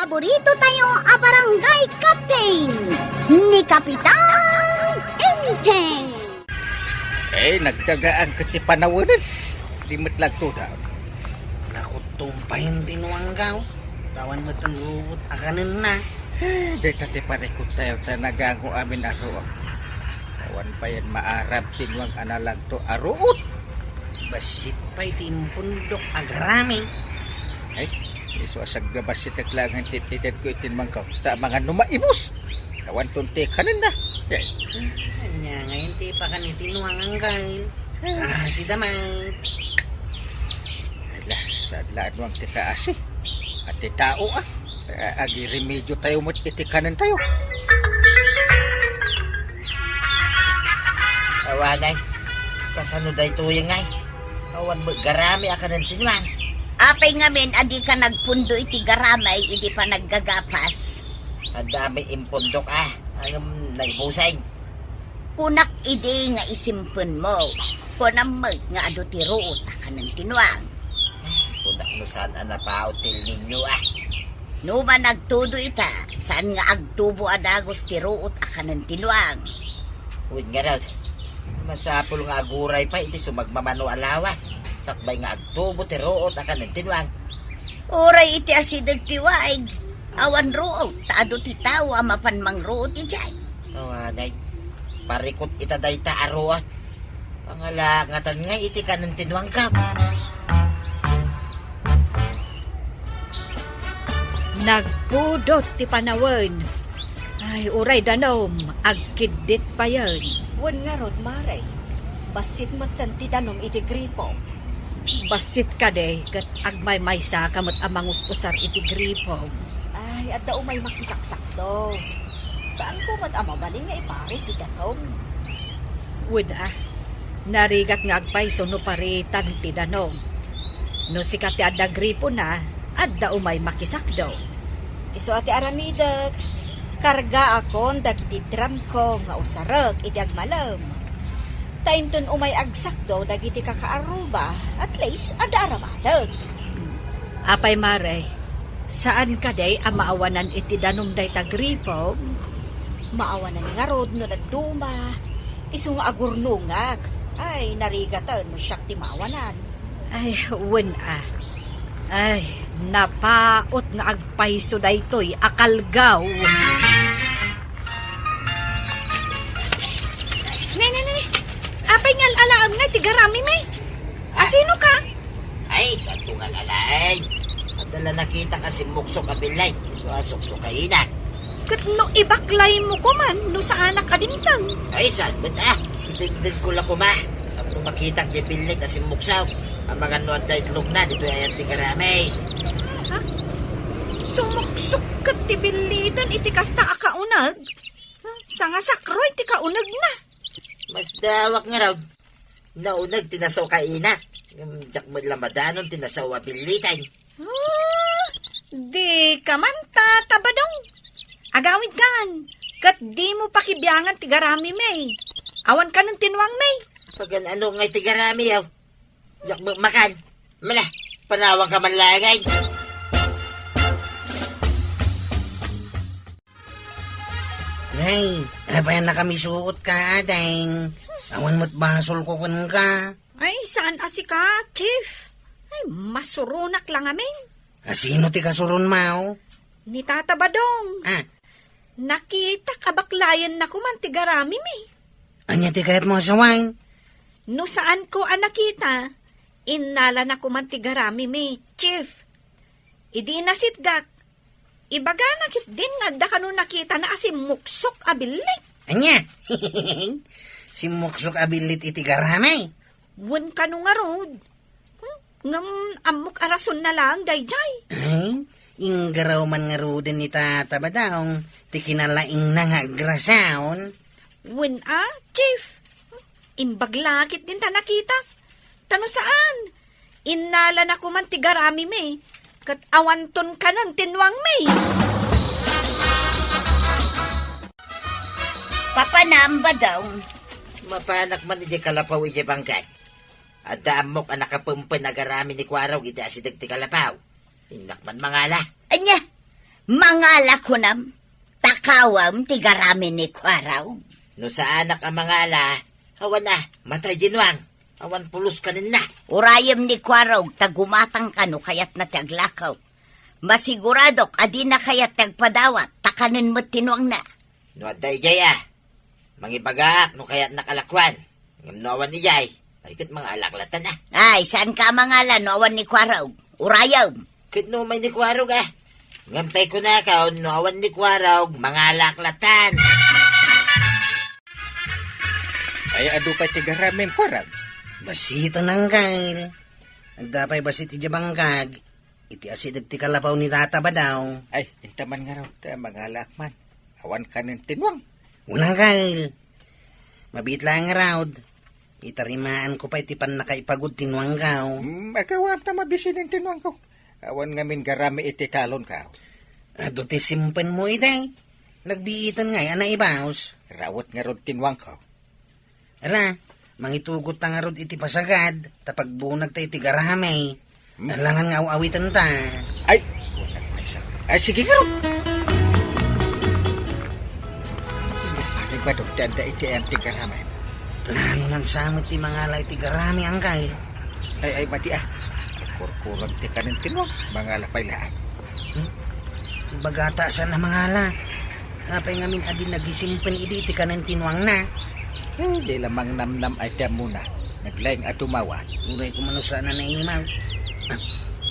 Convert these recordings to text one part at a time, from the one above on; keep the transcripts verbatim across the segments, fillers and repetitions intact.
Paborito tayo a barangay captain, ni Kapitan Enteng. Eh, nagdagaan ket ti panawen. Di met lagtoda. Nakuttumpayen ti nuanggaw. Awan met ruot a kanenna. Eh, dayta ti parikut tayo ta nagango amin a ruot. Awan payen maarab ti nuang a nalagto a ruot. Bassit pay ti impundok a garami. Ay, isu a saggabasitek laeng ti itedko iti nuangko. Ta amangan no maibus. Awan ton ti kanenna. Ay. Ania ngayen ti ipakan iti nuang, Anggaw? Ah, si Damay. Ala, saan la nuang ti kaasi? At ti tao, ah. Ah, agiremedyo tayo met iti kanen tayo. Awanay, kasano daytoy ngay? Awan met garami a kanen ti nuang. Apay ngamin a dika nagpundo iti garamay idi panaggagapas? Adda met impundok, ah. Ngem naibusay. Kunak idi nga isimpenmo. Kunam met nga adu ti ruot a kanen ti nuang. Kunak no saan a napaot ti El Niño, ah. No man agtudo ita, saan nga agtubo a dagus ti ruot a kanen ti nuang. Wen ngarud, masapul nga aguray pay iti sumagmamano a lawas, sakbay nga agtubo ti ruot a kanen ti nuang. Uray iti asideg ti waig, awan ruot, ta adu ti tao a mapan mangruot idiay. Awanay, parikut ita dayta a ruot. Pangalangatan ngay iti kanen ti nuangko. Nagpudot ti panawen. Ay, uray danum, agkiddit payen. Wen ngarud, Mare, bassit metten ti danum iti gripo. Bassit kadi, ket agmaymaysa ka met a mangus-usar iti gripo. Ay, adda umay makisaksakdo. Saanko met a mabalin nga iparit ti danum. Wen a, narigat nga agpayso no paritan ti danum. No sika ti adda gripona, adda umay makisakdo. Isu a ti aramidek, kargaakon dagiti dramko nga usarek iti agmalem. Ta inton umay agsakdo dagiti kakaarruba, at least, adda arabatek. Apay, Mare, saan kadi a maawanan iti danum dayta gripo? Maawanan ngarud no dadduma, isu nga agurnongak. Ay, narigaten no siak ti maawanan. Ay, wen a. Ay, napaot nga agpayso daytoy a kalgaw. Ne, ne, ne, ne. Apay nga al-alaem nga iti garami, me? Asino ka? Ay, saanko nga al-alaen. Adda la nakitak a simmuksok a billit, isu a suksok a ina. Ket no ibaklaymo koman, no saanak a dimteng. Ay, saan met a? Idengdengko la koma. Tapno makitak ti billit a simmuksok. Amangan no adda itlogna, ditoy ayan ti garami. Ha? Sumuksok ket ti billiten iti kasta a kauneg? Ha? Sangasakroy ti kaunegna. Masdawak ngarud. Nauneg ti nasao ka ina. Ngem diak met la madanon ti nasao a billiten. Ah, dika man, Tata Badong. Agawidkan, ket dimo pakibiangan ti garami, me. Awan kanen ti nuang, me. Pagan-ano ngay ti garami, yaw? Diak met makan. Mala, panawangka man laeng. Nay, apay a nakamisuot ka, ading? Awan met basolko kenka. Ay, saan a sika, Chief? Ay, masuronak la ngamin. A, sino ti kasuron, mao? Ni Tata Badong. Ah. Nakitak a baklayenna koman ti garami, me. Ania ti kayatmo a sawen? No saanko a nakita, innalana koman ti garami, me, Chief. Idi nasitgak, ibagana ketdin nga adda kano nakitana a simmuksok a billit. Ania? Simmuksok a billit iti garami? Wen kano ngarud. Hmm? Ngem ammok a rasonna laeng daydiay. Ay, inggaraw man ngaruden ni Tata Badong ti kinalaingna nga agrasaon. Wen a, Chief. Imbag la ketdin ta nakita. Ta no saan, innalana koman ti garami, me, ket awanton kanen ti nuang, me. Papanam, Badong. Mapanak man idiay kalapaw idiay bangkad. Adda ammok a nakapempen a garami ni Kuarog iti asideg ti kalapaw. Innak man mangala. Ania? Mangala kunam, takawem ti garami ni Kuarog. No saanak a mangala, awan a, matay ti nuang, awan pulos kanenna. Urayem ni Kuarog ta gumatangka no kayatna ti aglakaw. Masiguradok a dina kayat ti agpadawat, ta kanen met ti nuangna. No adda idiay a, mangibagaak no kayatnak a lakuan. Ngem no awan idiay, ay ket mangalak latan a. Ay, saanka a mangala no awan ni Kuarog. Urayem. Ket no umay ni Kuarog a. Ngem tay kunakon, no awan ni Kuarog, mangalak latan. Ay, adu pay ti garamim, Kuarog? Bassit, Angkel. Adda pay bassit idiay bangkag. Iti asideg ti kalapaw ni Tata Badaw. Ay, inta man ngarud, ta mangalak man. Awan kanen ti nuang. Wen, Angkel. Mabiit laeng ngarud. Itarimaanko pay ti pannakaipagud ti nuangko. Hmm, agawam ta mabisinen ti nuangko. Awan ngamin garami iti talonko. Adu ti simpenmo idi. Nagbiiten ngay a naibaus. Rawet ngarud ti nuangko. Ala, mangitugot ta ngarud iti pasagad, ta pagbunag ta iti garami. Hmm. Alangan nga aw-awiten ta. Ay, wala ko isa. Ay, sige ngarud. Ay, badok, ti adda iti ayan ti garami. Plano nan samot ti mangala iti garami, Angkel. Ay, ay, mati a. Kurkurag ti kanen ti nuang, mangala pay laeng. Hmm? Ibagata saan a mangala. Apay ngamin a di nagisimpen idi ti kanen ti nuangna? Eh, di lamang namnam ay ti ammona. Naglaing a dumawat. Uray kumano saan a naimaw. Ah,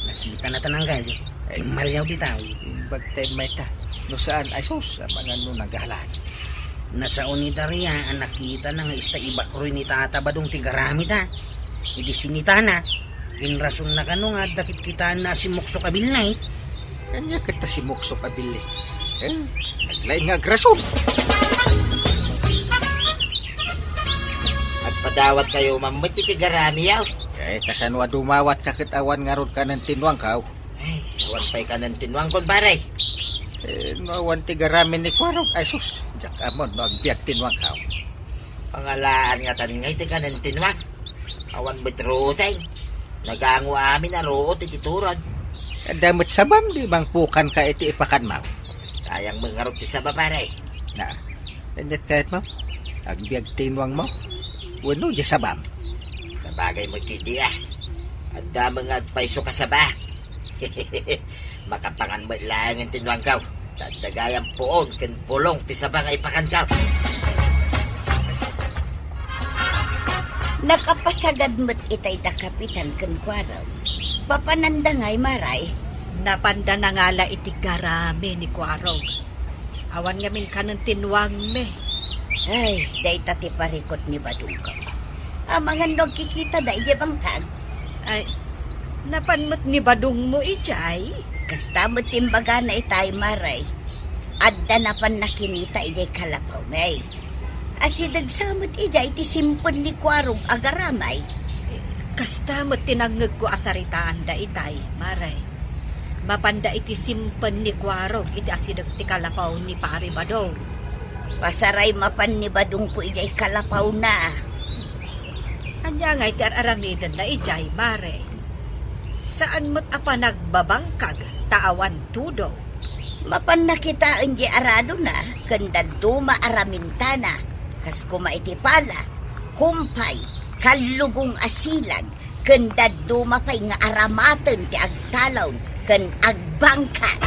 nakita na tanang gayod. Ay. Timmalyaw ditaw. Imbag tayo may ta. No saan ay sus, amangan no nagalan. Nasao ni Daria a nakita na nga ista ibakroy ni Tata Badong ti garamida. Idi sinitana, inrason na kano nga adda kitkitaanna a simuksok a billit. Ania ket ta simuksok a billit? Eh, naglaing nga agrason. Agpadawat kayo, mammet iti garamiyaw. Eh, kasano a dumawat ka ket awan ngarud kanen ti nuangkaw? Ay, awan pay kanen ti nuangkon, pare. Eh, no awan ti garami ni Kuarog, ay sus, diak amon no agbiag ti nuangkaw. Pangalaan nga tan ngay ti kanen ti nuang. Awan met ruoteng. Nagango amin a ruot iti turod. Adda met sabam, di mangpukan ka iti ipakan mo. Sayang met ngarud ti saba, pare. Na, kanyat kayat mo? Agbiag ti nuang mo? Wenno, di sabam? Sabagay mo, Kidi, ah. Adda met nga agpayso ka saba. Makapangan met laeng ti nuangkaw. Tadda gayam puon ken bulong ti saba nga ipakankaw. Nakapasagad met itay da Kapitan ken Kuarog. Papananda ngay, Maray? Napanda nangala iti garami ni Kuarog. Awan ngamin kanen ti nuangmi. Ay, dayta ti parikut ni Badungko. Amangan no agkikita da idiay bangkag. Ay, napan met ni Badungmo idiay? Kasta met ti imbagana itay, Maray. Adda napanna kinita idiay kalapawmi. Asideg sa met idiay ti simpen ni Kuarog a garamay. Kasta met ti nangngegko a saritaanda itay, Maray. Mapanda iti simpen ni Kuarog iti asideg ti kalapaw ni Pari Badong. Pasaray mapan ni Badungko idiay kalapawna. Ania ngay ti ar-aramidenna idiay, Maray? Saan met a panagbabangkag ta awan tudong. Mapanna kitaen diay aradona ken dadduma a ramintana, kas koma iti pala, kumpay, kallugong a silag, ken dadduma pay nga aramaten ti agtalon ken agbangkag.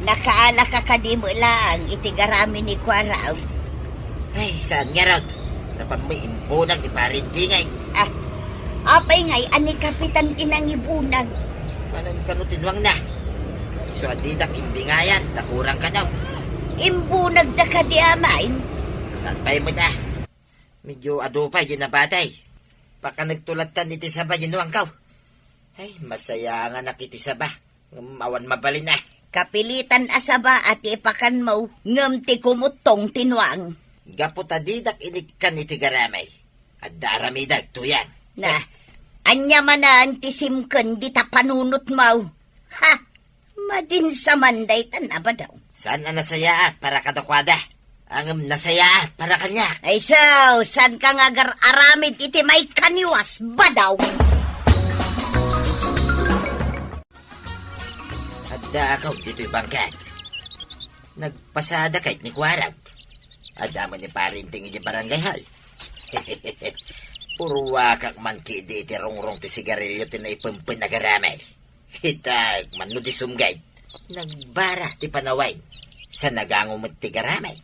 Nakaalaka kadi met laeng iti garami ni Kuarog? Ay, saan ngarud? Napan met imbunag ti parintingay. Ah, apay ngay a ni Kapitan ti nangibunag? Manan kano ti nuangna? Isu a didak imbingayan, ta kurang kano. Imbunagda kadi, amaen? Saan pay met a? Medyo adu pay di nabatay. Pakanagto lattan iti saba di nuangkaw. Ay, masayanganak iti saba. Ngem awan mabalin a. Kapilitan a saba a ti ipakanmo, ngem ti kumuttong ti nuang. Gapu ta didak inikkan iti garamay, adda aramidek tuyan. Na, ania manen ti simken dita panunotmo? Ha! Madinsaman daytan a badaw. Saan a nasayaat para kadakuada? Ngem nasayaat para kaniak. Ay, so, saan ka nga agar-aramid iti maikaniwas, badaw? Dakaw ditoy bangkag. Nagpasada kay ni Kuarag. Adda man ni Pare Inting iti barangay hall. Purwakak man kidi iti rungrong ti sigarilyo ti naipempen a garamay. Kita, mano di sumgay. Nagbara ti panawen. Sa nagango met ti garamay.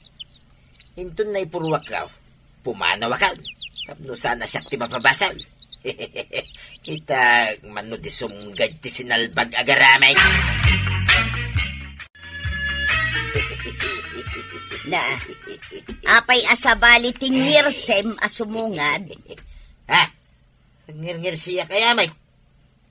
Inton naipurwakkaw, pumanawakon. Tapno saan a siak ti mapabasol. Kita, mano di sumgay ti sinalbag a garamay. Na, apay a sabali ti ngirsem a sumungad? Ha? Ngirngirsiak aya met.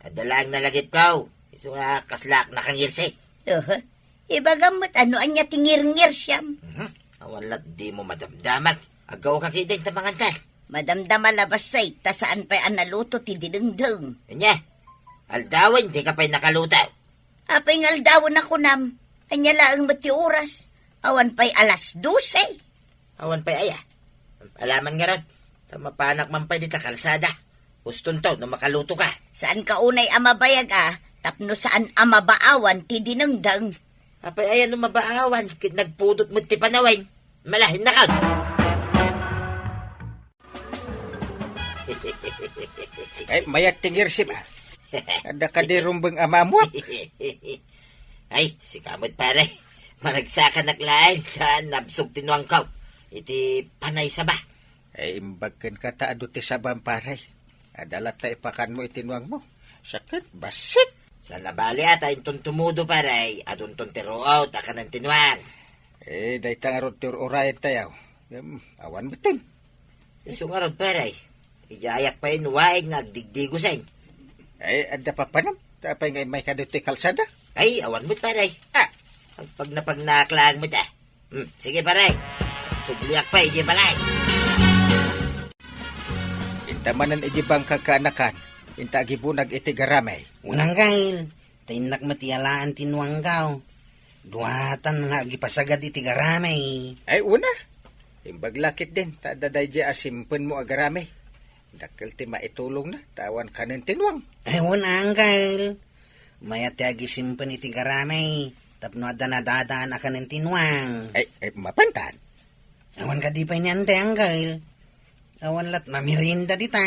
Adda laeng nalagipko. Isu nga kaslaak nakangirsi. Oho. Ibagam met no ania ti ngirngirsiam. Mhm. Awan lat dimo madamdama. Aggaw ka kidin ta mangantan. Madamdama labassay, ta saan pay a naluto ti dinengdeng. Ania? Aldawen, dika pay nakaluto. Apay nga aldawen a kunam? Ania laeng met ti oras? Awan pay alas dose. Awan pay aya. Alaman ngarud, ta mapanak man pay dita kalsada. Ustonto no makaluto ka. Saan ka unay a mabayag a, tapno saan a mabaawan ti dinengdeng. Apay aya no mabaawan, ket nagpudot met ti panawen. Malahin na ka. Ay, mayat ti ngirsem, ah. Adda kadi rumbeng a maammuak? Ay, sika met, pare. Managsakanak laeng ta nabsog ti nuangko iti panay saba. Ay, imbag kenka ta adu ti sabam, pare. Adda latta ipakanmo iti nuangmo. Sakit, bassit. Saan a bali a ta inton tumudo, pare, adunton ti ruot a kanen ti nuang. Eh, dayta ngarud ti ur-urayen tayo. Ngem, awan metten. Isu ngarud, pare. Idiayak pay no waig nga agdigdigosen. Ay, adda papanam. Ta apay nga immayka ditoy kalsada? Ay, awan met, pare. Ah. Agpagnapagnaak laeng met, ah. Hmm, sige, pare. Subliak pay idiay balay. Inta manen idiay bangkag kaanakan, inta agibunag iti garamay. Unang kail, ta innak met iyalaan ti nuangko. Duatan nga agipasagad iti garamay. Ay, una. Imbag la ketdin, ta adda daydiay a simpenmo a garamay. Dakkel ti maitulongna, ta awan kanen ti nuang. Ay, wen, Angkel. Mayat ti agisimpen iti garamay, tapno adda nadadaan a kanen ti nuang. Ay, ay, mapantan. Awan kadi pay ni Ante, Angkel. Awan lat mamerienda dita.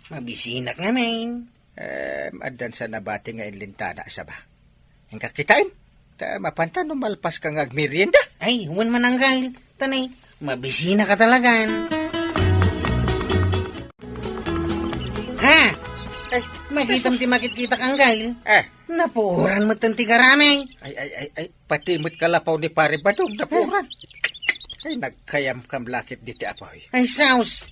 Mabisinak ngamin. Em, addan sa nabati nga inlintana, saba. Inka kitaen, ta mapantan no malpaska nga agmerienda. Ay, wen man, Angkel. Tanay, mabisina ka talagan. Ha? Ay, makitam ti makitkitak, Angkel. Eh. Napuoran met ti garamay. Ay, ay, ay, ay, pati met kalapaw ni Pare Badong, napuoran. Ay, nagkayamkam la ket diti apoy. Ay, saus.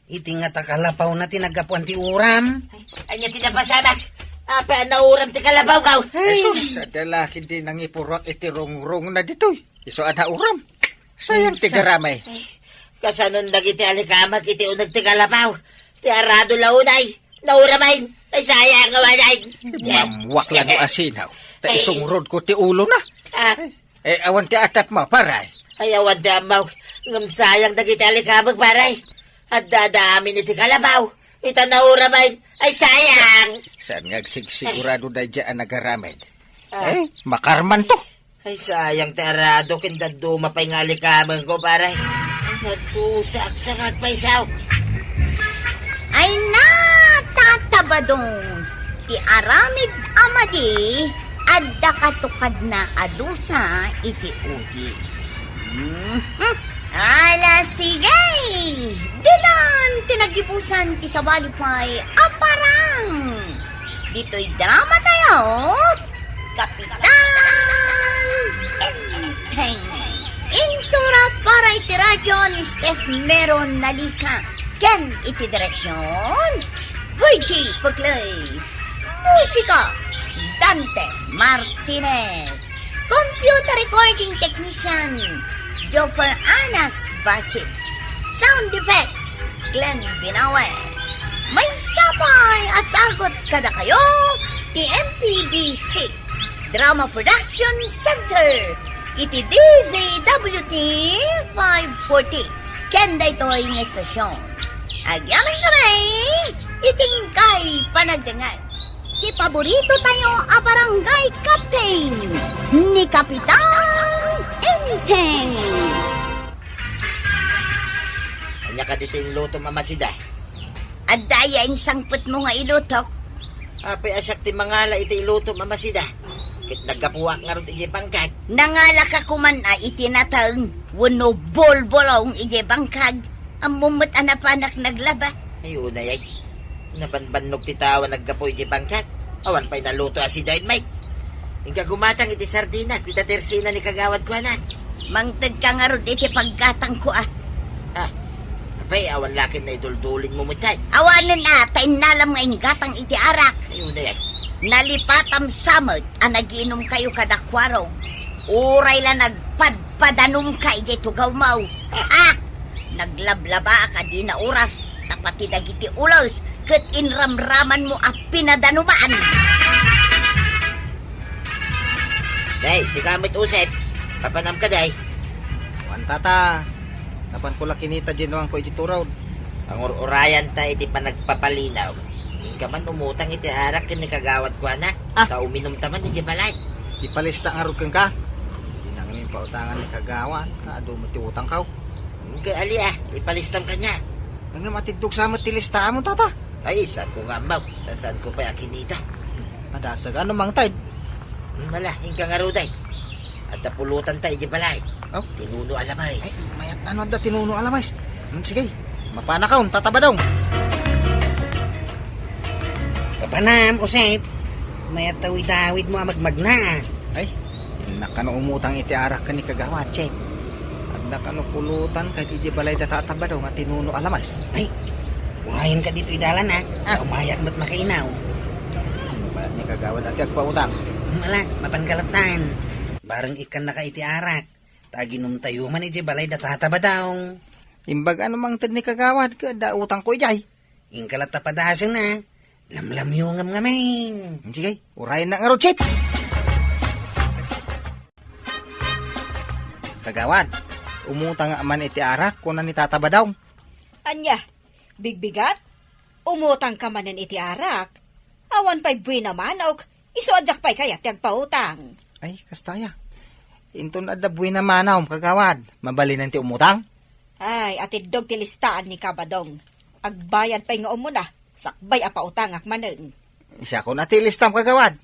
Iti ngata kalapawna ti naggapuan ti uram. Ay, ania ti napasamak? Apay a nauram ti kalapawko? Ay. Jesus, adda la ketdi nangipurruak iti rungrongna ditoy. Isu a nauram. Sayang ti garamay. Ay, kasanon dagiti alikamek iti uneg ti kalapaw. Ti arado la unay. Nauram ay. Ay, sayang nga walay. Mammuak la no asinaw. Ta isungrodko ti ulona. Ah. Eh, awan ti atapmo, pare? Ay, awan ti ammok. Ngem sayang dagiti alikamek, pare. Adda-adda amin iti kalapaw. Ita nauram ay. Ay, sayang. Saan nga agsigsigurado daydiay a nagaramed? Ah. Eh, makarmanto. Ay, sayang ti arado ken dadduma pay nga alikamengko, pare. Nagdusa, agsangag pay sao. Ay, natatabadong ti aramid a madi, adda katukadna a dusa iti udi. Mhm. Ala, sige! Ditan ti nagibusan ti sabali pay a parang. Ditoy drama tayo, Kapitan Enteng. Insurat para iti radyo ni Steph Meron Nalika. Ken iti direksyon, Virgie Puclay. Musika, Dante Martinez. Computer recording technician, Joffer Anas Basit. Sound effects, Glenn Binawe. Maysa pay a sagut kadakayo ti M P B C Drama Production Center iti D Z W T five forty. Ken daytoy nga estasyon, agyamankami iti inkay panagdengngeg ti paborito tayo a barangay captain, Kapitan Enteng! Ania kadi ti inlutom a masida? Adda aya insangpetmo nga ilutok? Apay a siak ti mangala iti ilutom a masida? Ket naggapuak ngarud idiay bangkag. Nangalaka koman a iti nateng wenno bulbulong idiay bangkag? Ammom met a napanak naglaba. Ay, unay ay. Nabanbannog ti tao a naggapu idiay bangkag. Awan pay naluto a sidain, Mike. Inka gumatang iti sardinas, dita tersina ni kagawad kuana. Mangted ka ngarud iti paggatangko, a. Ah, apay, awan lakin na iduldulinmo met, ay. Awanen, a, ta innalam nga inggatang iti arak. Ay, unay ay. Nalipatam sa met a nagiinom kayo kada kuarog. Uray la nagpadpadanumka idiay tugawmo. Ah! Naglablabaak a dina oras, ta pati dagiti ules ket inramramanmo a pinadanuman. Day, sika met, Usep. Papanam ka, day? Wan, tata. Napanko la kinita diay nuangko iti turod. Pangur-urayanta iti panagpapalinaw. Inka man umutang iti arak ken ni kagawad kuana. Ah. Ta uminumta man iti balay. Ipalista ngarud kenka. Dina ngamin pautangan ni kagawad. Ta adu met ti utangko. Inka ali, a, ipalistam kaniak. Ngem atiddog sa met ti listaamon, tata. Ay, saanko nga ammo. Ta saanko pay a kinita. Adasag, ano mangted? Mala, inka ngarud, ay. Adda pulotanta iti balay. Oh? Tinuno a lames. Ay, mayat ano adda tinuno a lames? Hmm, sige. Mapanakon, tata Badong. Mapanam, Usep. Mayat awid-awidmo a magmagna. Ay, innak kano umutang iti arak ken ni kagawad, Chep. Adda kano pulotanta iti balay da tata Badong a tinuno a lames. Ay, urayen ka ditoy dalan, a. Ah. Umayak met makainaw. Ano ba ni kagawad a ti agpautang? Mala, mapan ka lattan. Bareng ikkannaka iti arak. Ta aginumtayo man iti balay da tata Badong. Imbag ano mangted ni kagawad ket adda utangko idiay. Inka latta padasen, a. Lamlamyongam ngamin. Sige, urayennak ngarud, Chep. Kagawad, umutang man iti arak, kuna ni tata Badong. Ania, bigbigat? Umutangka manen iti arak? Awan pay buena manok, isu a diak pay kayat ti agpautang. Ay, kasta aya. Inton adda buena manok, kagawad, mabalinen ti umutang? Ay, atiddog ti listaan ni Kabadong. Agbayad pay nga umuna, sakbay a pautangak manen. Siakon a ti listam, kagawad.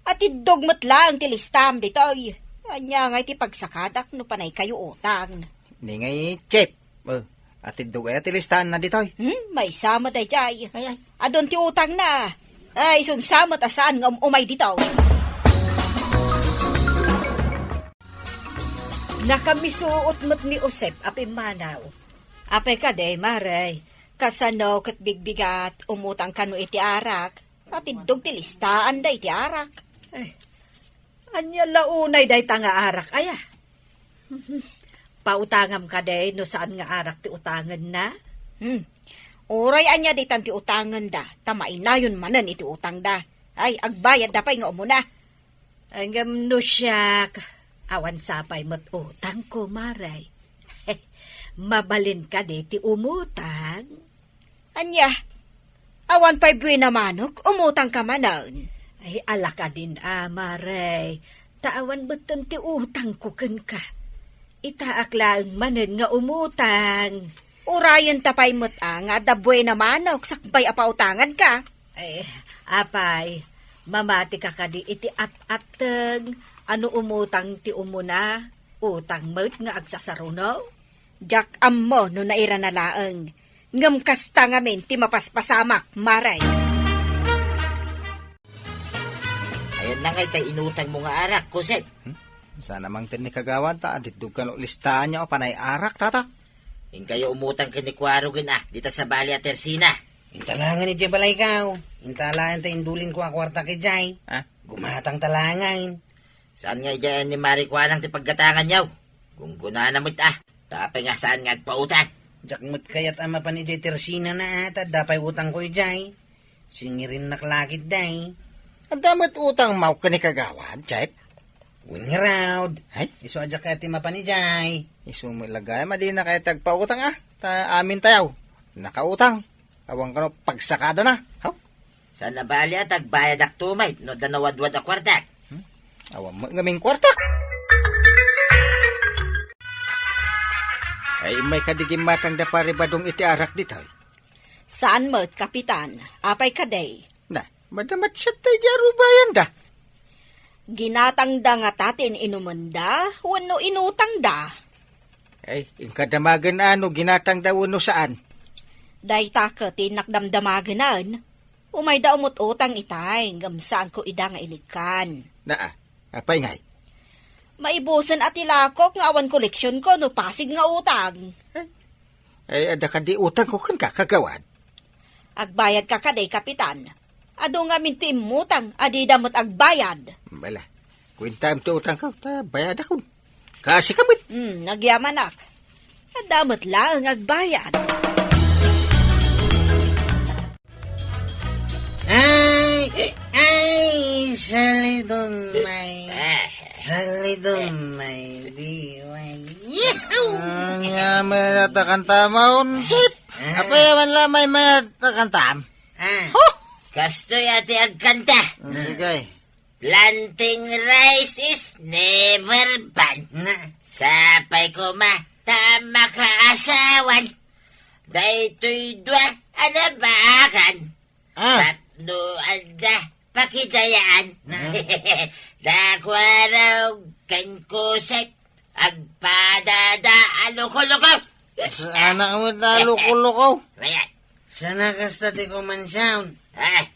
Atiddog met laeng ti listam ditoy. Ania ngay ti pagsakadak no panay kayo utang? Ni ngay, Chep. Eh, atiddog aya ti listaanna ditoy. Hmm, maysa met daydiay. Ay, ay. Adun ti utangna. Ay, isun sa met a saan nga um-umay ditoy. Nakamisuot met ni Josep a pimmanaw. Apay kadi, Mare? Kasano ket bigbigat, umutang kano iti arak? Atiddog ti listaan da iti arak. Ay, ania la unay dayta nga arak, aya? Pautangam kadi no saan nga arak ti utangenna? Hmm. Uray ania ditan ti utangenda, ta mainayon manen iti utangda. Ay, agbayadda pay nga umuna. Ngem no siak, awan sapay met utangko, Mare. Mabalin kadi ti umutang? Ania? Awan pay buena manok, umutangka manen. Ay, ala kadin a, Mare. Ta awan metten ti utangko kenka. Itaak laeng manen nga umutang. Urayenta pay met a nga adda buena manok sakbay a pautanganka. Ay, apay, mamatika kadi iti at-atteng a no umutang ti umuna, utang met nga agsasaruno? Diak ammo no nairana laeng, ngem kasta ngamin ti mapaspasamak, Mare. Ayanna ngay tay inutangmo nga arak, Josep. Hmm? Saan a mangted ni kagawad ta adiddog kano listaanyo a panay arak, tata? Inkayo umutang ken ni Kuarogen a, dita sabali a tersina. Inta laengen idiay balayko. Inta laeng ta indulinko a kuartak idiay. Ha? Gumatangta laengen. Saan nga idiay ni Mare Kuanang ti paggatanganyo? Gunggunana met a. Ta apay nga saan nga agpautang? Diak met kayat a mapan idiay tersinana a, ta adda pay utangko idiay. Singirinnak la ketdi. Adda met utangmo ken ni kagawad, Chep? Wen ngarud. Ay? Isu a diak kayat ti mapan idiay. Isu met la gayam a dinaka agpautang a. Ta amintayo nakautang. Awan kano pagsakadana. Haw? Saan a bali a ta agbayadakto met no adda nawadwad a kuartak? Hmm? Aw, Wa met ngamin kuartak. Ay, immay kadi gimmatang da Pare Badong iti arak ditoy? Saan met, Kapitan. Apay kadi? Na, madamatsat tay di arubayan da. Ginatangda ngata ti in-inumenda wenno inutangda? Ay, inka damagen a no ginatangda wenno saan. Dayta ket ti innak damdamagenan. Umayda umut-utang itay, ngem saanko ida nga ilikkan. Naa, apay ngay? Maibusen a ti lakok nga awan koleksionko no pasig nga utang. Ay, adda kadi utangko kenka, kagawad? Agbayadka kadi, Kapitan? Adu ngamin ti immutang a dida met agbayad. Bala, kuentaem ti utangko, ta bayadakon. Kasika met. Hmm, nagyamanak. Adda met laeng agbayad. Ay, ay, salidumay. Salidumay, di way. Yahoo! Ania met a kantam, Chip? Ah. Apay a mayat a kantam? Ah. Huh? Kastoy a ti agkanta. Hmm, sige. Planting rice is never ban. Na. Sapay koma ta makaasawan. Daytoy dua a nabakan. Ah. Tapno adda pakidayaan. Na. Dakuaraw ken kusek agpadada a lukoluko. Saan a met a lukoluko? Mayat. Saan a kasta ti kumansiaon? Ah.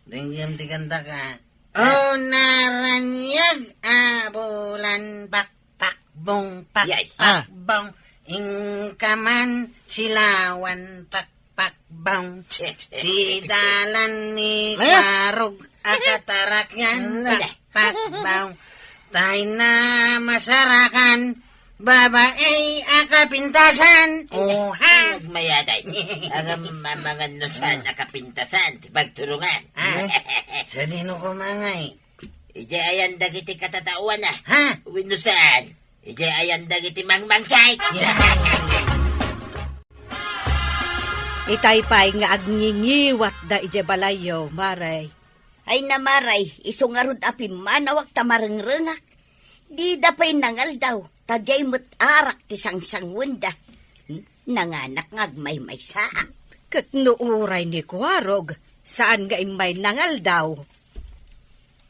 Denggem ti kantaka. Ah. O naraniag a bulan, pakpakbong, Yay. Ah. Pakpakbong. Inka man silawan, pakpakbong. Si dalan ni Mayat. Kwarog a katarakyan, Ala. Pakpakbong. Tay na masarakan, babae a kapintasan. Oha. Nagmayaday. Aram mamangan no saan a kapintasan ti pagturungan. Ah, sadino kumangay? Idiay ayan dagiti katataoan, ah. Ha? Wenno saan? Idiay ayan dagiti mangmangkay. Itay pay nga agningiwatda idiay balayyo, Mare. Ay na, Mare, isu ngarud a pimmanawak ta marengrengak. Dida pay nangaldaw, ta diay met arak ti sangsanguenda. N-, nanganak nga agmaymaysaak. Ket no uray ni Kuarog, saan nga immay nangaldaw?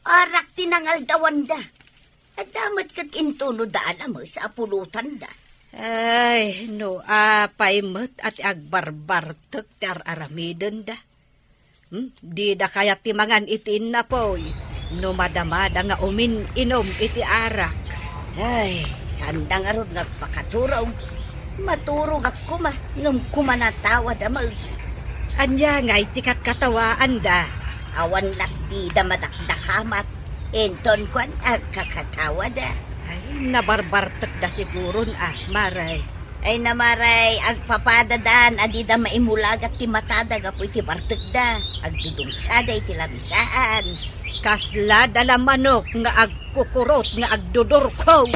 Arak ti nangaldawanda. Adda met ket intono daan a mesa a pulotanda. Ay, no apay met a ti agbarbartek ti ar-aramidenda. Hmm? Dida kayat ti mangan iti innapoy no madamada nga umin-inom iti arak. Ay, saanda ngarud nga agpakaturog. Maturogak koma, ngem kumanatawa da met. Ania ngay ti katkatawaanda? Awan laeng dida madakdakamat. Inton kuan, agkakatawada. Ay, nabarbartekda siguron, ah, Mare. Ay na, Mare, agpapadadan a dida maimulagat ti matada gapu iti bartekda. Agdudumsada iti lamisaan. Kasla dala manok nga agkukurot nga agdudurkong.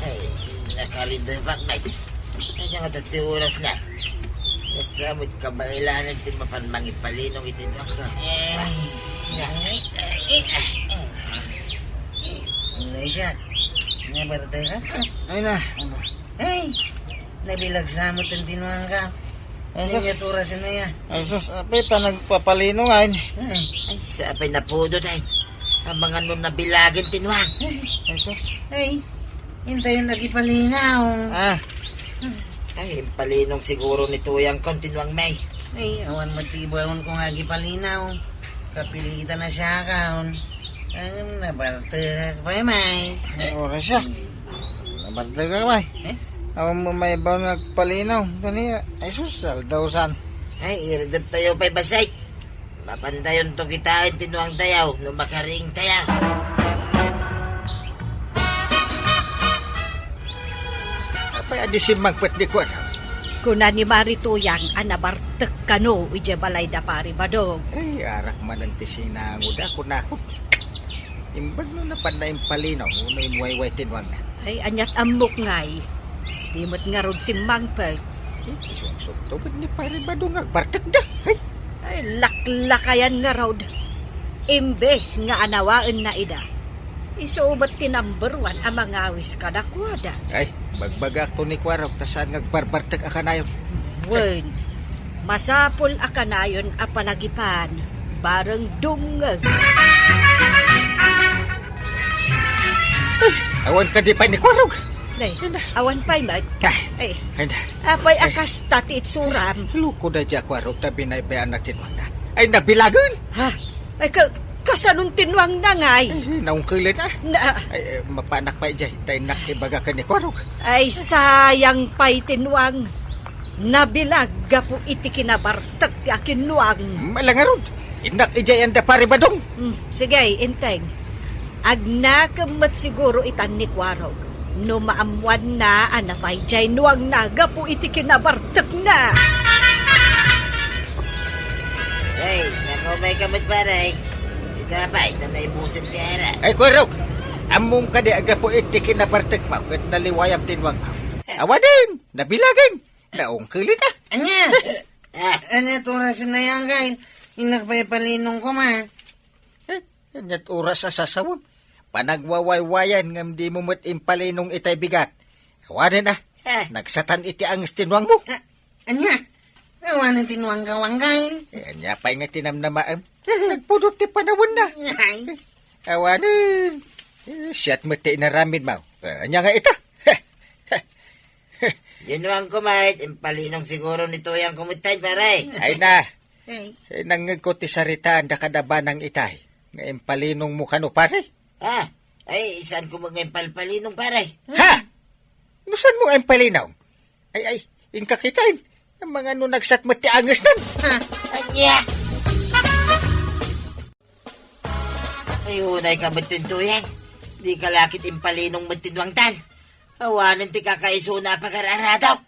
Ay, nakalidebak, Nay. Ania nga ti orasna? Ket sa met kabaelan ti mapan mangipalinong iti duakka. Ay, ay, ay, ay. Wala siya. Nabarta ka? Ay na. Ay, nabilag sa mo tintinuan ka. Ay, sus. Ania ti orasna ya? Ay, sus, apay ta nagpapalinong, ay. Ay. Ay, sa apay napudot, ay. Amangan no nabilagen ti nuang. Ay, sus. Ay, intayon agipalinaw. Ah. Ay, impalinong siguro ni Tuyang kon ti nuang, May. Ay, awan met ti ibaon ko nga agipalinaw. Kapilitan na siya kaon. Ang nabartek pa, May. Ay, oras siya. Nabartek ka, May. Eh? Awan mo may ibaon nga agpalinaw. Kani, ay, sus, aldaw san. Ay, iridep tayo pa'y basay. Mapandayonto kitaen ti nuangtayo no makariingtayo. Apay a di simmangpet ni kuana? Kuna ni Mari Tuyang a nabartek kano idiay balay da Pari Badong. Ay, arak manen ti sinangoda, kunako. Imbag no napanna impalinaw, no imwayway ti nuangna. Ay, aniat ammok ngay. Di met ngarud simmangpet. Ay, sumsumtubed ni Pari Badong nga agbartekda. Ay. Laklakayan ngarud. Imbes nga anawaenna ida, isu met ti number one a mangawis kadakuada. Ay, bagbagakto ni Kuarog ta saan nga agbarbartek a kanayon. Wen, masapul a kanayon a palagipan, bareng dungngeg. Ay, awan kadi pay ni Kuarog. Nay, awan pay met. Ah, Ay, ay na. Apay a kasta ti itsuram? Loko da dia Kuarog ta binaybay-anna ti nuangna. Ay, nabilagen! Ha? Ay, ka, kasanon ti nuangna ngay? Ay, naungkelen, ah. Na, Ay, eh, mapanak pay diay, ta innak ibaga ken ni Kuarog. Ay, sayang pay ti nuang. Nabilag gapu iti kinabartek ti akinnuang. Malangarud, innak idiay anda pari Badong. Hmm, sige, inteng. Agnakem met siguro itan ni Kuarog no maammuanna a natay diay nuangna gapu iti kinabartekna. Ay, nakumay ka met, pare. Ita pay, ta naibusen ti ara. Ay, Kuarog, ammom kadi a gapu iti kinabartekmo ket naliwayam ti nuangmo? Awanen, nabilagen, naungkelen a. Ania? Ah. Ania ti oras na yan, kay? Innak pay ipalinong koma. Eh, ania ti oras a sasawem? Panagwawaywayan ngem dimo met impalinong itay bigat. Awanen a. Eh. Nagsatan iti anges ti nuangmo. Ah, ania? Awanen ti nuangko, kay? Eh, ania pay nga tinamnamaem? Nagpudot ti panawenna. Ay. Awanen. Eh, siak met ti inaramidmo. Eh, ania nga ita? Diay nuangko met, impalinong siguro ni Tuyang ko met tay, pare. Ay na. Ay. Eh, nangngegko ti saritaan da kada banang itay nga impalinongmo kano, pare. Ah, ay, saanko met nga impalpalinong, pare. Ha? No saanmo nga impalinong? Ay, ay, inka kitaen. Mangano nagsat met ti angesnan? Ha? Ania? Ay, unay ka met, Tuyang. Dika la ket impalinong met ti nuangtan. Awanen ti kakaisuna a pagararadok.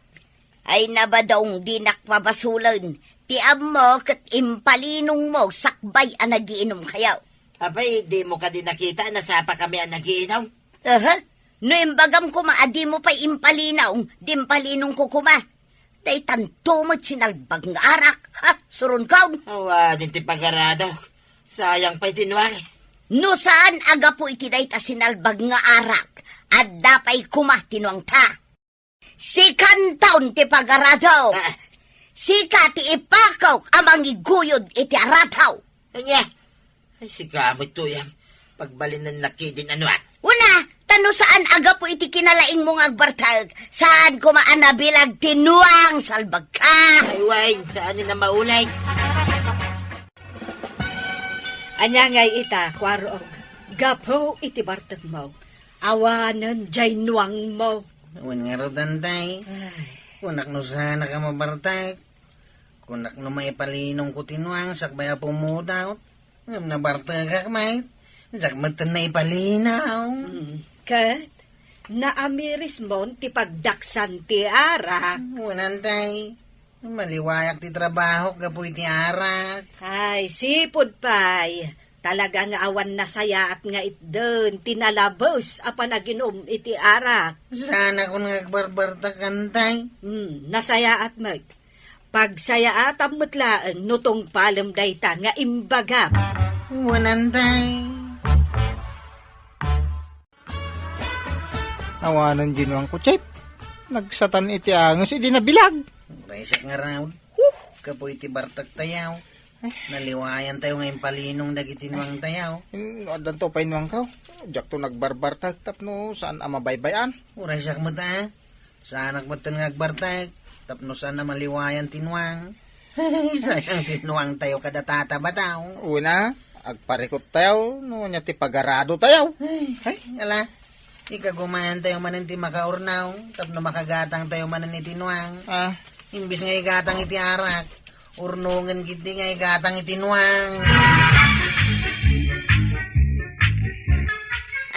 Ay, na, Badong, dinak pabasolen. Ti ammo ket impalinongmo sakbay a nagiinumkayo. Apay, dimo kadi nakita a nasapakami a nagiinum? Aha. No imbagam koma a dimo pay impalinong, di impalinongko koma. Daytanto met sinalbag nga arak. Ha, suronkon. Awanen ti pagaradok. Sayang pay ti nuang. No saan a gapu iti dayta sinalbag nga arak, adda pay koma ti nuangta. Sikanton ti pagaradok. Ah. Sika ti ipakok a mangiguyod iti arataw. Ania? Ay, sika met, Tuyang. Pagbalinennak ketdin a nuang. Una, ta no saan a gapu iti kinalaingmo nga agbartek, saan koma a nabilag ti nuang, salbagka. Ay, wen, saan a maulay. Ania ngay ita, Kuarog? Gapu iti bartekmo, awanen diay nuangmo. Wen ngarud, Antay. Ay. Kunak no saanak a mabartek. Kunak no maipalinongko ti nuang sakbay a pumudot. Ngem nabartekak met. Diak metten naipalinong. Mm. Ket, naamirismon ti pagdaksan ti arak. Wen, Antay. Maliwayak ti trabahok gapu iti arak. Ay, sipud pay. Talaga nga awan nasayaat nga itden ti nalabes a panaginum iti arak. Saanakon nga agbarbartek, Antay. Hmm, nasayaat met. Pagsayaatam met laeng no tungpalem dayta nga imbagam. Wen, Antay. Awanen diay nuangko, Chep. Nagsatan iti anges idi nabilag. Uray siak ngarud. Huh! Gapu iti bartektayo. Eh. Naliwayantayo nga impalinong dagiti nuangtayo. In, no addanto pay nuangko, diakto nagbarbartek tapno saan a mabaybay-an. Uray siak met a. Saanak metten nga agbartek tapno saan a maliwayan ti nuang. Sayang ti nuangtayo kada tatabataw. Wen a, agparikuttayo no ania ti pagaradotayo. Ay, ala, ikagumaantayo manen ti makaurnaw tapno makagatangtayo manen iti nuang. Ah. Imbes nga igatang iti arak, urnongen ketdi nga igatang iti nuang.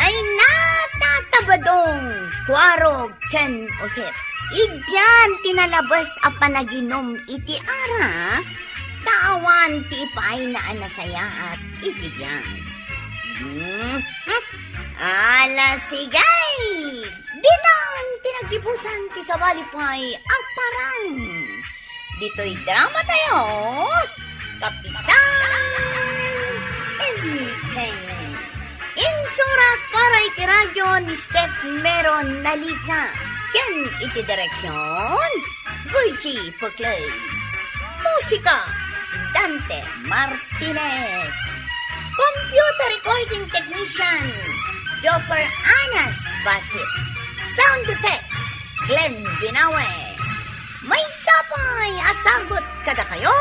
Ay, natatabadong, Kuarog ken Osep. Idian ti nalabes a panaginum iti arak, ta awan ti ipaayna a nasayaat iti biag. Hmm, hmm. Ala, sige! Ditan ti nagibusan ti sabali pay a parang. Ditoy dramatayo, Kapitan Enteng. Insurat para iti radio ni Steph Mero Nalica ken iti direksyon, Virgie Puclay. Musika, Dante Martinez. Computer recording technician, Jopper Anas Basit. Sound effects, Glenn Binawe. Maysa pay a sagut kadakayo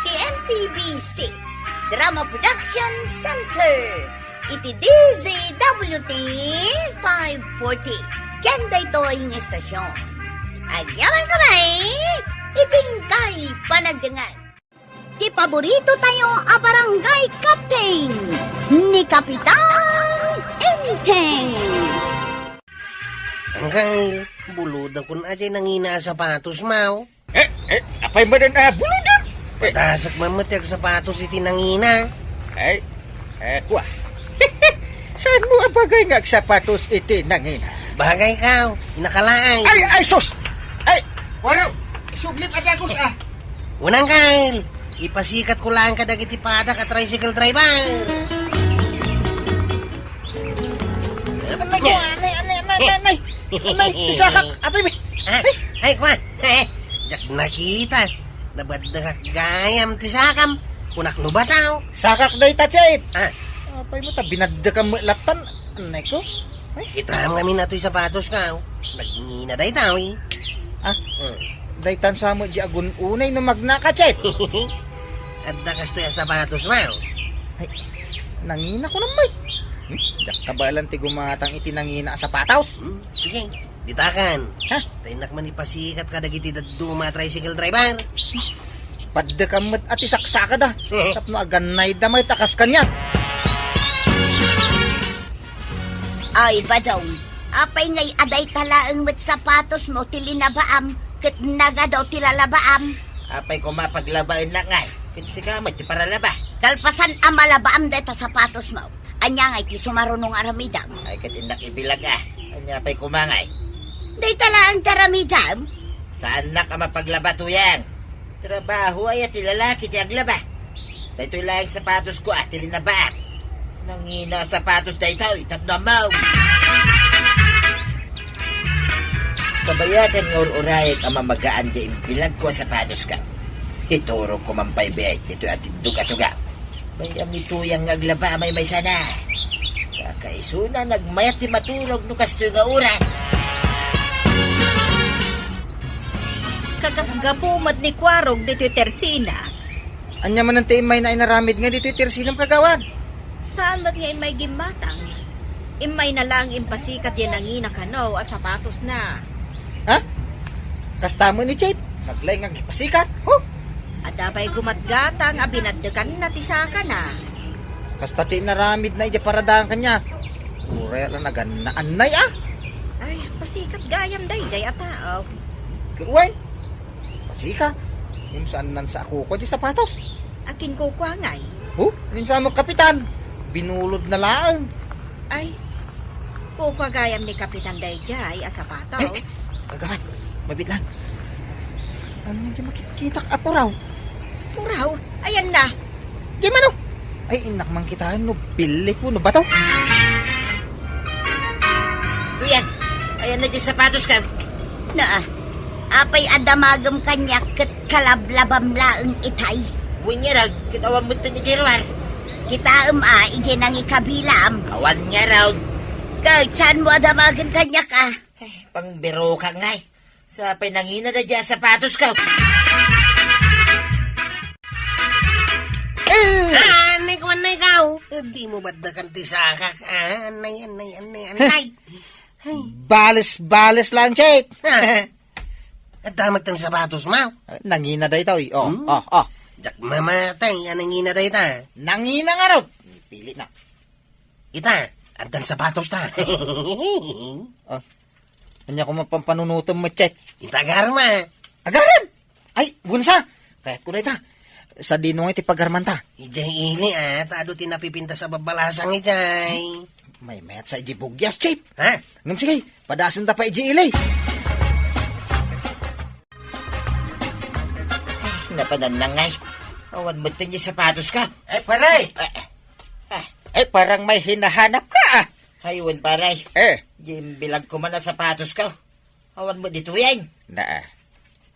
ti M P B C Drama Production Center iti D Z W T five forty. Ken daytoy nga istasyon, agyamankami iti inkay panagdengngeg. Ti paborito tayo a barangay captain, ni Kapitan Enteng. Angkel, bulodakon a diay nangina a sapatos, maw. Eh, eh, apay manen a bulodam? Eh. Padasek man met ti agsapatos iti nangina. Ay, eh, kua. Saan mo a bagay nga agsapatos iti nangina? Bagay ka, nakalaay. Ay, ay, sus! Ay, waro, isuglip a dagus, ah. Unang kail, ipasikat ko lang kadagiti padak a tricycle driver. Anay, anay, anay, anay, anay, anay. Anay, ti sakak. Apay, bi-, Ah, ay, kwa. Diak nakita. Nabaddekak gayam ti sakam. Kunak no bataw. Sakak dayta, Chief. Ah. Apay mo ta binaddekam met lattan. Anay ko. Ay. Kitam ngamin atoy sapatos ka, oh. Nagngina dayta, eh. Ah. Hmm. Daytan sa met di agun-unay no magnaka, Chief. Adda kastoy a sapatos, ma, oh. Ay, nangina ko naman. Hmm? Diak kabaelan ti gumatang iti nangina a sapatos. Hmm, sige, ditakan. Ha? Taynak man ipasikat kadagiti dadduma a tricycle driver. Paddekam met a ti saksakada. Tapno agannayda met a kas kaniak. Ay, Badong, apay ngay a dayta laeng met sapatosmo ti linabaam ket nagadu ti lalabaam? Apay koma paglabaennak ngay? Ket sika met ti paralaba. Kalpasan a malabaam dayta sapatosmo, ania ngay ti sumaruno nga aramidam? Ay, ket innak ibilag, ah. Ania pay koma ngay? Dayta laeng ti aramidam? Saannak a mapaglaba, Tuyang. Trabaho aya ti lalaki ti aglaba. Daytoy laeng sapatosko a ti linabaak. Nangina a sapatos daytoy, tapno ammom. Kabayatan nga ur-urayek a mamagaan ti imbilagko a sapatoska. Iturogko man pay biit ditoy a tiddog a tuga. May amituyang nga aglaba a maymaysana. Kakaisuna, nagmayat ti maturog no kastoy nga oras. Kagapgapu met ni Kuarog ditoy tersina. Ania manen ti immayna a inaramid nga ditoy tersinam, kagawad? Saan met nga immay gimmatang. Immayna laeng impasikat diay nangina kano a sapatosna. Ha? Kasta met ni Chief, naglaing nga agipasikat. Huh? Adda pay gumatgatang a binaddekanna ti sakana. Kasta ti inaramidna idiay paradanan kaniak. Uray la nagannaannay, ah. Ay, pasikat gayam daydiay a tao. Ket wen, pasikat. Ngem saan nansa a kukua diay sapatos. Akin kukua ngay? Huh? Ninsa mo, Kapitan? Binulodna laeng. Ay, kukua gayam ni Kapitan daydiay a sapatos. Ay, ay, kagawad, mabiit lang. Ania diay makitkitak a puraw? Puraw? Ayanna. Diay mano? Ay, innak man kitaen no billi wenno bato. Tuyang, ayanna diay sapatoskam. Naa, apay a damagem kaniak ket kalablabam laeng itay? Wen ngarud, ket awan metten idiay ruar. Kitaem a, idiay nangikabilam. Awan ngarud. Ket saanmo a damagen kaniak a? Ay, pangbirokak ngay. Sa pay nangina daydiay a sapatosko. Eh! Ah, anay ko, anay ka. Dimo baddekan ti sakak, ah. Anay, anay, anay, anay. Bales-bales lang, Chief. Ah. Adda met ti sapatosmo. Nangina daytoy. Oh, Hmm? oh, oh. Diak mamatay a nangina dayta. Nangina ngarud. Pili na. Ita, addan sapatosta. Oh. Ania koma pampanunotem met, Chief? Ita, agarem. Agarem? Ay, wen sa. Kayatko dayta. Sadino ngay ti pagarmanta? Idiay ili, ah, ta adu ti napipintas a babbalasang idiay. Maymayat sa idiay bugyas, Chief. Ha? Ngem sige, padasenta pay idiay ili. Napanan na ngay. Awan met ti sapatosko. Eh, pare! Eh, eh, eh. Eh, parang may hinahanap ka, ah. Ay, wen, pare. Eh. Di imbilag ko man a sapatosko. Awan met ditoyen. Naa.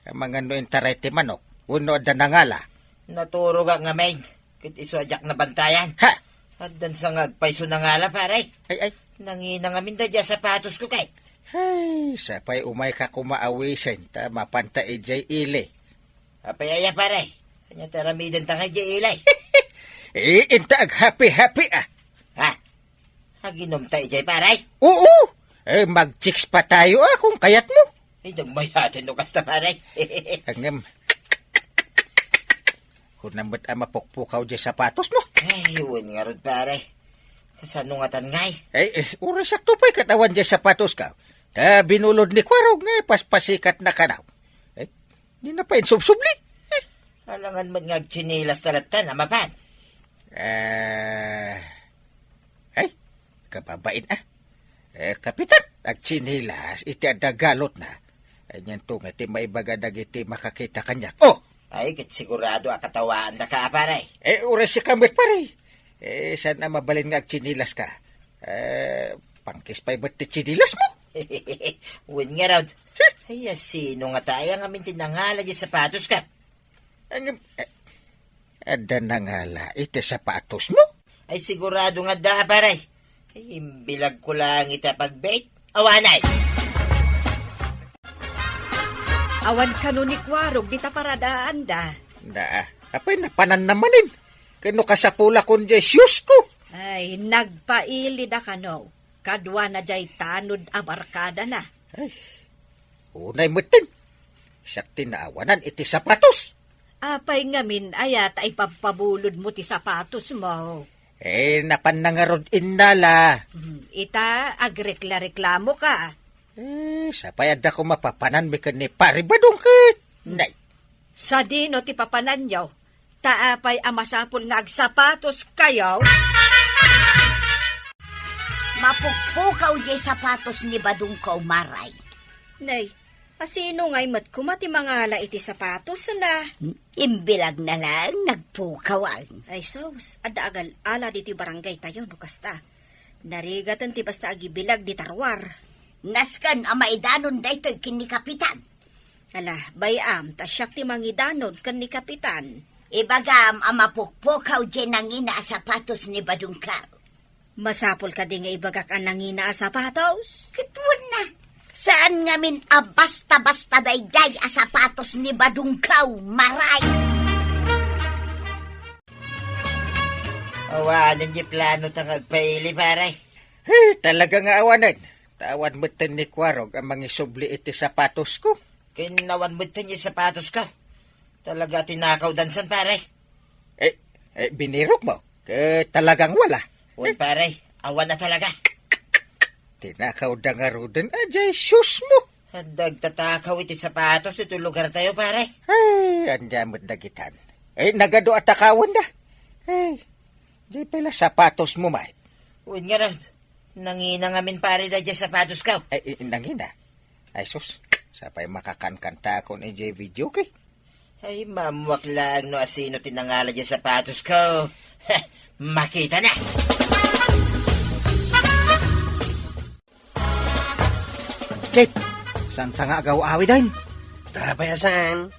Amangan no intaray ti manok. Wenno adda nangala. Naturogak ngamin. Ket isu a diak nabantayan. Ha? Addan sa nga agpayso nangala, pare. Ay, ay. Nangina ngamin daydiay sapatosko ket. Ay, sapay umayka koma awisen, ta mapanta idiay ili. Apay aya, pare? Ania ti aramidenta nga idiay ili? Eh, inta aghappy-happy, ah. Ha? Aginomta idiay, pare? Oo! Eh, mag-chicks pa tayo, ah, kung kayat mo. Ay, nagmayatin no kasta, pare. Ngem, kuna met a mapukpukaw diay sapatosmo. Ay, wen ngarud, pare. Kasano ngatan ngay? Ay, eh, uray sakto pay ket awan diay sapatosko. Ta binulod ni Kuarog nga paspasikatna kano. Eh, di na pay insubsubli. Eh. Alangan met nga agtsinilas ta latta, a mapan. Eh, ay, kababain, ah. Eh, Kapitan, agtsinilas iti adda galotna. Anianto nga ti maibaga dagiti makakita kaniak? Oh! Ay, ket sigurado a katawaandaka, a pare. Eh, uray sika met, pare. Eh, saan a mabalin nga agtsinilaska? Eh, pangkis pay met ti tsinilasmo? Wen ngarud. Ay, asino ngata aya ngamin ti nangala diay sapatosko? Ngem, eh, adda nangala iti sapatosmo? Ay, sigurado nga adda, pare. Ay, imbilagko laeng iti a pagbiit. Awanen! Awan kano ni Kuarog dita paradaanda. Naa, apay napananna manen? Ken no kasapulakon diay shoesko? Ay, nagpailida kano. Kaduana diay tanod a barkadana. Ay, unay metten. Siak ti naawanan iti sapatos. Apay ngamin aya ta ipabpabulodmo ti sapatosmo? Eh, napanna ngarud innala. Hmm, ita, agrekla-reklamoka. Eh, sapay adda koma papananmi ken ni Pare Badong ket. Nay. Sadino ti papananyo? Ta apay a masapul nga agsapatoskayo? Mapukpukaw diay sapatos ni Badongko, Maray. Nay, asino ngay met koma ti mangala iti sapatosna? Imbilagna laeng nagpukawan. Ay sus, adda agal-ala ditoy barangaytayo no kasta. Narigaten ti basta agibilag dita ruar. Nasken a maidanon daytoy ken ni Kapitan. Ala, bay-am, ta siak ti mangidanon ken ni Kapitan. Ibagam a mapukpukaw diay nangina a sapatos ni Badongko. Masapul kadi nga ibagak a nangina a sapatos? Ket wenno, saan ngamin a basta-basta daydiay a sapatos ni Badongko, Maray. Awanen diay planota nga agpaili, pare. Eh, talaga nga awanen. Ta awan metten ni Kuarog a mangisubli iti sapatosko. Ken awan metten diay sapatosko. Talaga a tinakawdan san, pare. Eh, eh, binirokmo? Ket talagang wala. Wen, pare, awan a talaga. Tinakawda ngaruden a diay shoesmo. Adda agtatakaw iti sapatos iti lugartayo, pare. Ay, ania met dagitan. Eh, nagadu a takawenda. Ay, diay pay la sapatosmo met. Wen ngarud, nangina ngamin, pare, daydiay sapatosko. Ay, i-, nangina. Ay, sus, sapay makakankantaakon idiay videoke. Ay, maammoak laeng no asino ti nangala diay sapatosko. Makita na! Chief, saanta nga agaw-awiden? Apay a saan?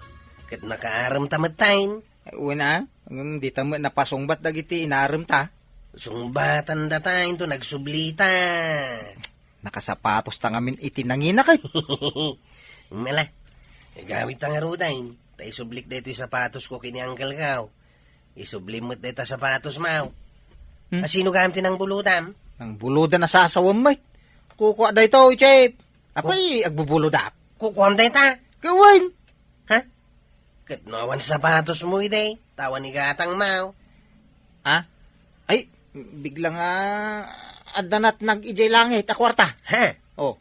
Ket nakaaremta metten. Wen a, ngem dita met napasungbat dagiti inaremta. Sungbatandata inton agsublita. Nakasapatosta ngamin iti nangina kay. Mala, igawidta ngaruden, ta isublik daytoy sapatosko ken ni Uncle Kao. Isublim met dayta sapatosmo. Hmm? Asino gayam ti nangbulodam? Nangbulodan a sasawem met. Kukua daytoy, Chief. Apay, agbubulodak? Kukuam dayta? Kawen. Ha? Ket no awan sapatosmo idi, ta awan igatangmo. Ha? Ay, bigla nga adda natnag idiay langit a kuarta. Ha? Oh.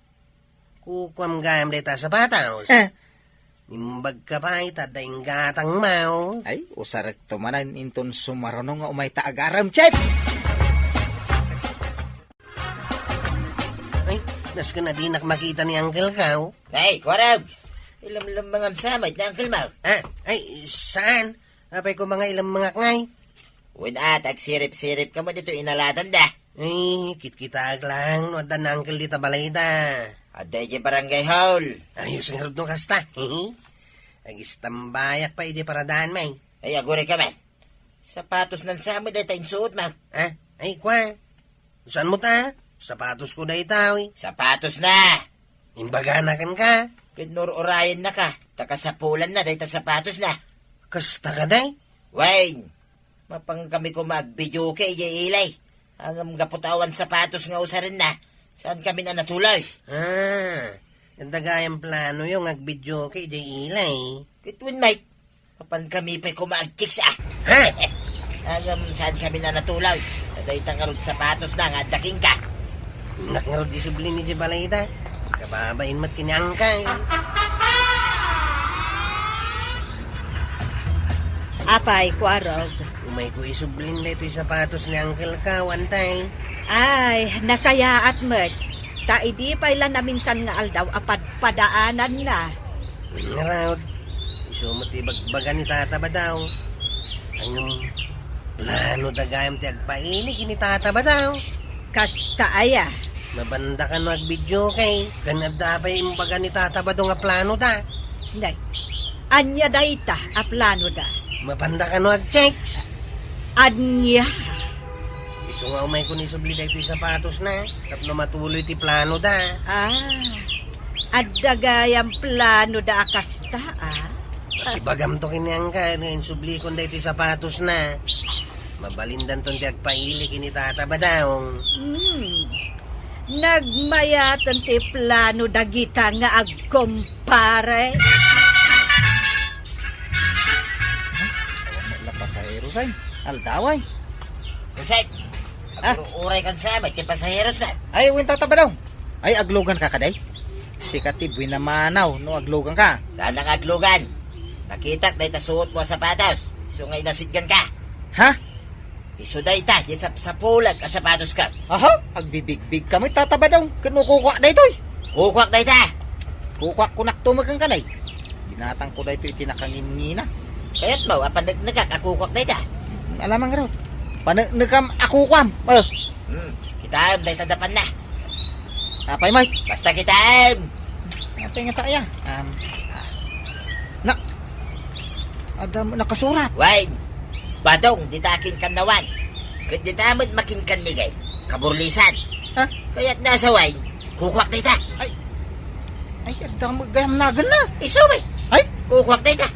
Kukuam gayam dayta a sapatos. Eh. Imbagka pay ta adda inggatangmo. Ay, usarekto manen inton sumaruno nga umayta agarem, Chief! Ay, nasken a dinak makita ni Uncle Kao. Ay, Kuarog! Ilamlemmengam sa met ni Uncle Mau. Ah, ay, saan? Apay ko mga ilemmengak ngay? Wen a, agsirip-siripka met ditoy inaladanda. Ay, kitkitaak lang no adda ni Uncle dita balayda. Adda idiay barangay hall. Ayos ngarud no kasta. Agistambayak pay idiay paradaanmi. Ay, agurayka man. Sapatosna sa met dayta insuotmo. Ha? Ay, kua. Saanmo ta? Sapatosko dayta, uy. Sapatosna. Imbagana kenka. Ket nur-urayennaka, ta kasapulanna dayta sapatosna. Kasta kadi? Wen, mapankami koma agvideoke idiay ili. Ngem gapu ta awan sapatos nga usarenna, saankami a natuloy. Ah, adda gayam planoyo nga agvideoke idiay ili. Ket wen met, mapankami pay koma agchicks, a. Ha? Ngem saankami a natuloy. Ta dayta ngarud sapatosna nga adda kenka. Innak ngarud isublin idiay balayda. Kababain met ken ni Uncle. Apay, Kuarog? Umayko isublin daytoy sapatos ni Uncle-ka, Antay. Ay, nasayaat met. Ta idi pay la naminsan nga aldaw a padpadaananna. Ngarud, isu met ti ibagbaga ni Tata Badaw. Ngem, planoda gayam ti agpaili ken ni Tata Badaw. Kasta aya? Mapanda kano agvideoke, ken adda pay imbaga ni Tata Badaw nga planoda. Nay, ania dayta a planoda? Mapanda kano agchicks. Ania? Isu nga umayko isubli daytoy sapatosna, tapno matuloy ti planoda. Ah, adda gayam planoda a kasta, a? Ibagamto ken ni Uncle nga insublikon daytoy sapatosna. Mabalindanton ti agpaili ken ni Tata Badaw. Hmm. Nagmayaten ti plano dagita nga agkumpare. Awan met la pasaheros, ay. Aldaw, ay. Jose, ah? Aguro-uraykan sa met ti pasaherosna. Ay, wen, Tata Badaw. Ay, agluganka kadi? Sika ti buin a maanaw no agluganka. Saan nga aglugan? Nakitak dayta suotmo a sapatos. Isu nga inasitganka. Ha? Isu dayta, diay sapsapulag a sapatoska. Aha? Agbibigbigka met, Tata Badaw. Ken no kukuak daytoy? Kukuak dayta. Kukuak, kunak to met kenka, nay. Binatangko daytoy iti nakangingina. Kayatmo a paneknekak a kukuak dayta? Alamang ngarud. Paneknekam a kukuam. Eh. Hmm, kitaem dayta dapanna. Apay met? Basta kitaem. Apay ngata aya? Um, na, adda met nakasurat. Wen, Badong, dita akinkannawan. Ket dita met makinkannigay. Kaburlisan. Ha? Kayatna sa wen, kukuak dayta. Ay. Ay, adda met gayam naganna. Isu met. Ay? Kukuak dayta.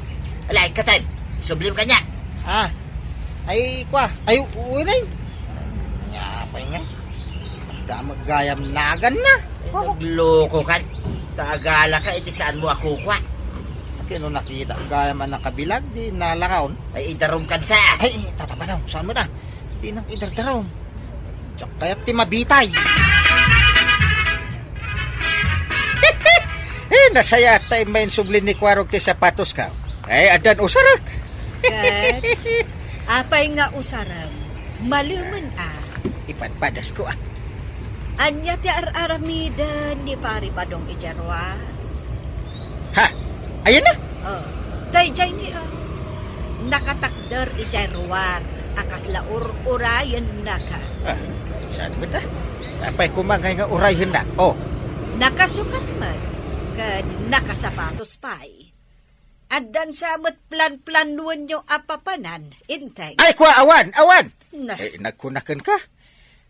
Alaen ka, Tay. Sublim kaniak. Ah. Ay, kua. Ay, u-, uy, nay. Ania pay ngay? Adda met gayam naganna. Ay, naglokokan. Ta agalaka iti saanmo a kukuak. Ket no nakita gayam a nakabilag, di nalakaon. Ay, idarumkan sa. Ay, Tata Badaw, saan met a? Dinang idardarum. Diak kayat ti mabitay. Eh, nasayaat ta immayen subli ni Kuarog ti sapatoska. Ay, addan usarek. Ket, apay nga usarem? Malemen a. Ipadpadasko a. Ania ti ar-aramiden ni Pari Badong idiay ruar? Ha? Ayan na? Oh, daydiay ni, oh. Nakatakder idiay ruar a kasla ur-urayennaka. Ah, saan met a? Apay koma ngay nga urayenna? Oh. Nakasukat met, ken nakasapatos pay. Addan sa met plan-planuenyo a papanan, Inteng. Ay, kua, awan, awan! Na. Eh, nagkunaken ka?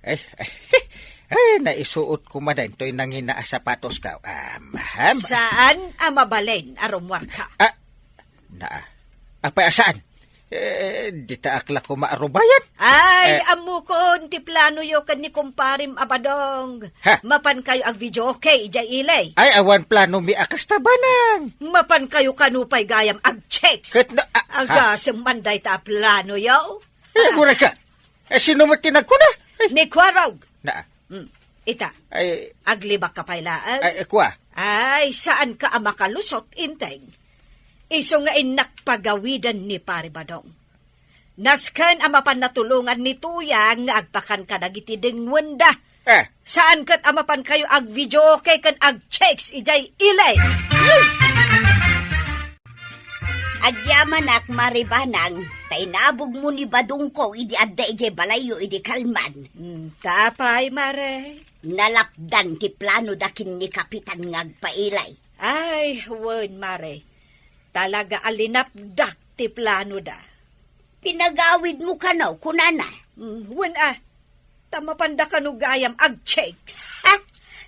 Ay, ay, ay, naisuot ko maden toy nangina a sapatoska. Ah, maham. Saan a mabalin a rummuarka? Ah, na, apay a saan? Eh, dita ak la koma arubayan. Ay, eh, ammokon ti planoyo ken ni kumparem a Badong. Ha? Mapankayo agvideoke idiay ili. Ay, awan planomi a kasta, Banang. Mapankayo kano pay gayam agchicks. Ket na, ah, ha? Agasem man dayta a planoyo. Eh, ah, mura ka. Eh, sino met ti nagkuna? Ay. Ni Kuarog. Na. Hmm. Ita. Ay. Aglibakka pay laeng. Ay, kua. Ay, saanka a makalusot, Inteng. Isu nga innak pagawiden ni Pari Badong. Nasken a mapan natulongan ni Tuyang nga agpakan kadagiti dengwenda. Eh. Saan ket a mapankayo agvideoke ken agchicks idiay ili. Agyamanak, Mare Banang, ta inabogmo ni Badongko idi adda idiay balayyo idi kalman. Hmm, ta apay, Mare? Nalapdan ti planoda ken ni Kapitan nga agpailay. Ay, wen, Mare. Talaga a linapdak ti planoda. Pinagawidmo kano, kunana? Hmm, wen a. Ta mapanda kano gayam agchicks. Ha?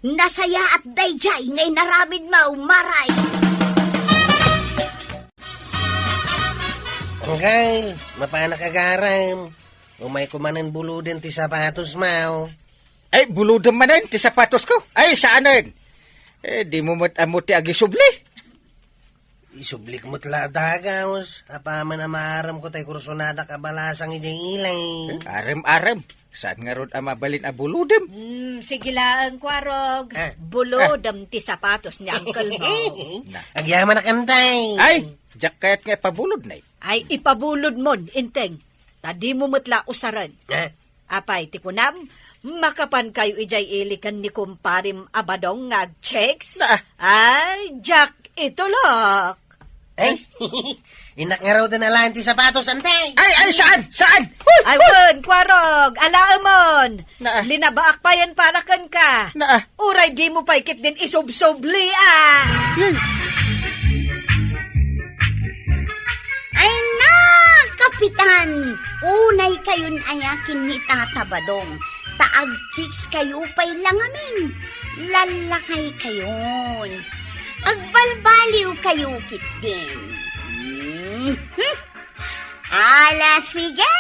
Nasayaat daydiay nga inaramidmo, Mare. Angkel, mapanak agarem. Umayko manen buloden ti sapatosmo. Ay, bulodem manen ti sapatosko? Ay, saanen. Eh, dimo met ammo ti agisubli. Isublik met la a dagaos, apaman a maaramko tay kursonadak a balasang idiay ilay. Arem, arem. Saan ngarud a mabalin a bulodem? Hmm, sige laeng, Kuarog. Ah. Bulodem ti sapatos ni uncle mo. Na. Agyamanak, Antay. Ay, diak kayat nga ipabulod, nay. Ay, ipabulod mon, Enteng. Ta dimo met la usaren. Ah. Apay ti kunam, makapankayo idiay ili ken ni kumparem a Badong nga agchicks? Na. Ay, diak itulok. Ay, innak ngaruden alaen ti sapatos, Antay. Ay, ay, saan? Saan? Uy! Ay, wen, Kuarog, alaemon. Na. Linabaak payen para kenka. Na. Uray dimo pay ketdin isubsubli, a. Yay. Ay na, Kapitan! Unay kayon aya ken ni Tata Badong, ta agchicks kayo pay la ngamin. Lallakay kayon. Agbalbaliw kayo ketdin. Mhm. Ala, sige!